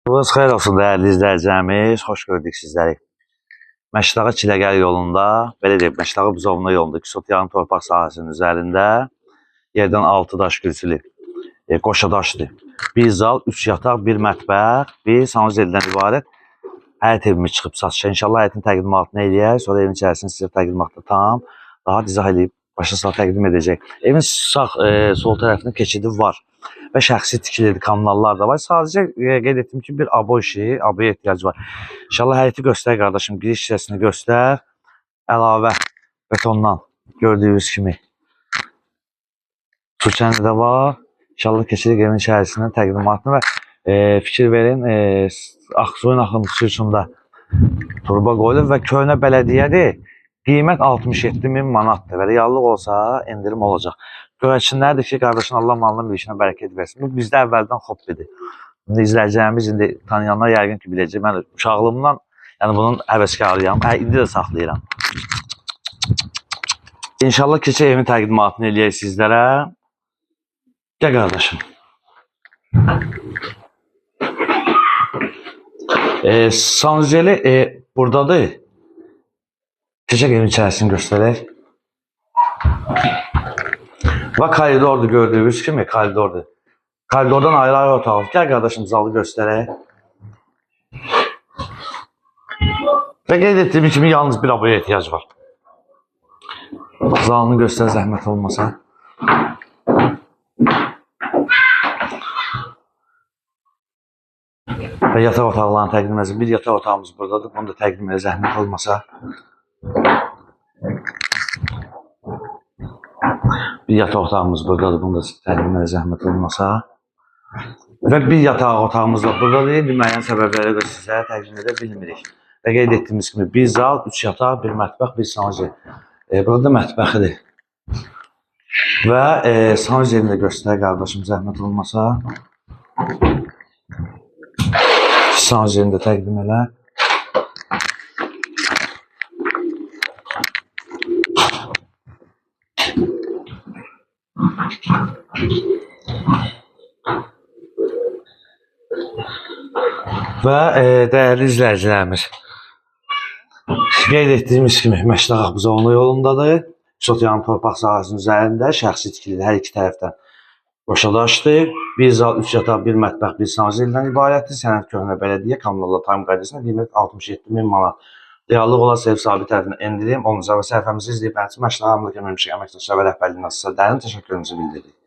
Sabahınız xeyir olsun dəyərli izləyicilərimiz. Xoş gördük sizləri. Məşdağı Çiləgəl yolunda, belə deyək, Məşdağı Buzovna yolunda 2 sot yarım torpaq sahəsinin üzərində yerdən 6 daş kürsülü, qoşa daşdır. Bir zal, 3 yataq, bir mətbəx, bir sanuzeldən ibarət həyət evimiz çıxıb satışa. İnşallah həyətin təqdimatını eləyək. Sonra evin içərisini sizə təqdimatda tam daha izah eləyib başa sal təqdim edəcək. Evin sağ, sol tərəfində keçidi var və şəxsi tikilidir, kommunallar da var. Sadəcə qeyd etdim ki, bir abo işi, aboya ehtiyacı var. İnşallah həyəti göstər qardaşım, giriş hissəsini göstər. Əlavə betondan gördüyünüz kimi su çəni də var. İnşallah keçirik evin içərisindən təqdimatını və fikir verin, suyun axıntısı üçün də turba qoyulub və köhnə bələdiyyədir. Qiymət 67 min manatdır və reallıq olsa endirim olacaq. Göyərçinlərdir ki, qardaşın Allah malının mülkünə bərəkət versin. Bu bizdə əvvəldən hobbidir. İndi izləyicilərimiz, indi tanıyanlar yəqin ki biləcək. Mən uşaqlığımdan, yəni bunun həvəskarıyam. İndi də saxlayıram. İnşallah keçək evin təqdimatını eləyək sizlərə. Gəl qardaşım. Sanuzeli buradadır. Keçək evin içərisini göstərək. Və koridordur gördüyünüz kimi, koridordur. Koridordan ayrı-ayrı otaq. Gəl qardaşım zalı göstərək. Və qeyd etdiyim kimi yalnız bir aboya ehtiyac var. Zalını göstər zəhmət olmasa. Və yataq otaqlarını təqdim edəcəm. Bir yataq otağımız buradadır. Bunu da təqdim edə zəhmət olmasa. Bir yataq otağımız buradadır. Bunu da təqdim edə zəhmət olmasa. Və bir yataq otağımız da buradadır. İndi müəyyən səbəblərə görə sizə təqdim edə bilmirik. Və qeyd etdiyimiz kimi bir zal, 3 yataq, bir mətbəx, bir sanuzel. Burada mətbəxidir. Və sanuzelini də göstər qardaşım zəhmət olmasa. Sanuzelini də təqdim elə. Və dəyərli izləyicilərimiz, qeyd etdiyimiz kimi Məşdağı Buzovna yolundadır. 2 sot yarım torpaq sahəsinin üzərində şəxsi tikilidir hər iki tərəfdən. Qoşa daşdır. Bir zal, 3 yataq, bir mətbəx, bir sanuzeldən ibarətdir. Sənəd köhnə bələdiyyə kommunallar tam qaydasında qiymət 67 min manat. Reallıq olarsa ev sahibi tərəfindən endirim olunacaq və səhifəmizi izləyib Məşdağı əməkdaşlar və rəhbərliyinə sizə dərin təşəkkürümüzü bildiririk.